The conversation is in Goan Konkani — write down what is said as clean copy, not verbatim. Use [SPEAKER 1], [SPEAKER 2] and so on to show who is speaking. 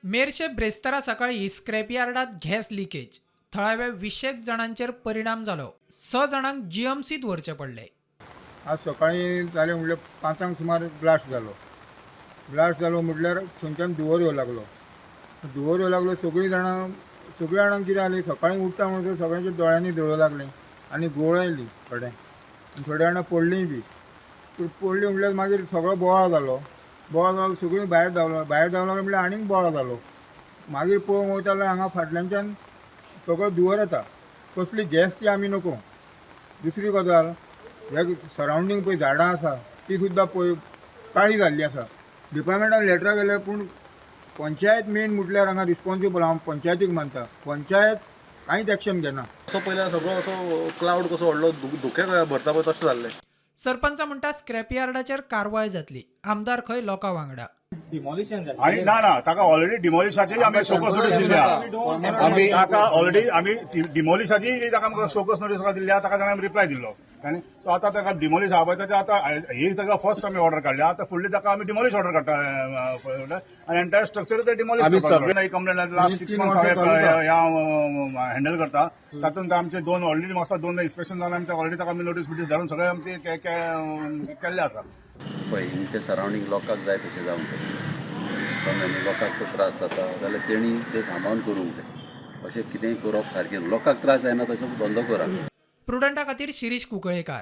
[SPEAKER 1] मेरशे ब्रेस्तारा सकाळीं स्क्रॅप यार्डांत गॅस लिकेज. थळाव्या विशेक जाणांचेर परिणाम जालो. स जाणांक जीएमसीत व्हरचे पडले.
[SPEAKER 2] आज सकाळीं जालें म्हणल्यार 5 सुमार ब्लास्ट जालो. ब्लास्ट जालो म्हटल्यार थंयच्यान धुंवर येवं लागलो. धुंवर येवं लागलो, सगळीं जाणां, सगळीं जाणांक कितें जालें, सकाळीं उठता म्हणसर सगळ्यांच्या दोळ्यांनी धुळो लागलें आनी गोळ आयली थोडे आनी थोड्या जाणां पडलीं बी. पूण पडलीं म्हटल्यार मागीर सगळो बोवाळ जालो. बोवाळ जालो, सगळीं भायर धांवलो. भायर धांवलो म्हटल्यार आनीक बोवाळ जालो. मागीर पळोवंक वयता जाल्यार हांगा फाटल्यानच्यान सगळो धुंवर येता. कसली गॅस ती आमी नको. दुसरी गजाल, हे सरावंडींग पळय झाडां आसा ती सुद्दां पळय काळी जाल्ली आसा. डिपार्टमेंटान लेटरां गेले, पूण पंचायत मेन म्हटल्यार हांगा रिस्पॉन्सिबल हांव पंचायतीक मानता. पंचायत कांयच एक्शन घेना.
[SPEAKER 3] असो पयल्यार सगळो असो क्लावड कसो व्हडलो धुकें भरता पळय तशें जाल्लें.
[SPEAKER 1] सरपंच म्हणटा, स्क्रॅप यार्डाचेर कारवाय जातली. आमदार खंय लोकां वांगडा.
[SPEAKER 4] डिमॉलिशन जालें.
[SPEAKER 5] आणि ना ना, ताका ऑलरेडी डिमॉलिशाची आमी शोकॉज नोटीस दिल्या.
[SPEAKER 2] आमी
[SPEAKER 5] ताका ऑलरेडी आमी डिमॉलिशाची ताका शोकॉज नोटीस दिल्ली आहा. ताका ताणें रिप्लाय दिल्लो आनी सो आतां ताका डिमॉलिश आहा पळय ताच्या आतां ही ताका फर्स्ट आमी ऑर्डर काडल्या. आतां फुडली ताका आमी डिमॉलिश ऑर्डर काडटा आनी एंटायर स्ट्रक्चर ते डिमॉलिश.
[SPEAKER 2] आमी
[SPEAKER 5] कंप्लेन लास्ट 6
[SPEAKER 2] 3
[SPEAKER 5] मंथ्स
[SPEAKER 2] वर्सां चालू
[SPEAKER 5] हांवें हँडल करता. तातूंत आमचे दोन ऑलरेडी म्हाका दोन इन्स्पेक्शन जावन आमी ऑलरेडी ताका आमी नोटीस बिटीस धाडून सगळे आमचे केल्ले आसा.
[SPEAKER 6] पळय, हिंगच्या सरावंडींग लोकांक जाय तशें जावंक जाय. कळ्ळें न्ही? लोकांक तो त्रास जाता जाल्यार तेणी तें सांबाळून करूंक जाय. अशें कितेंय करप सारकें न्हू. लोकांक त्रास जायना तसो धंदो करा.
[SPEAKER 1] प्रुडंटा खातीर शिरीष कुंकळेकार.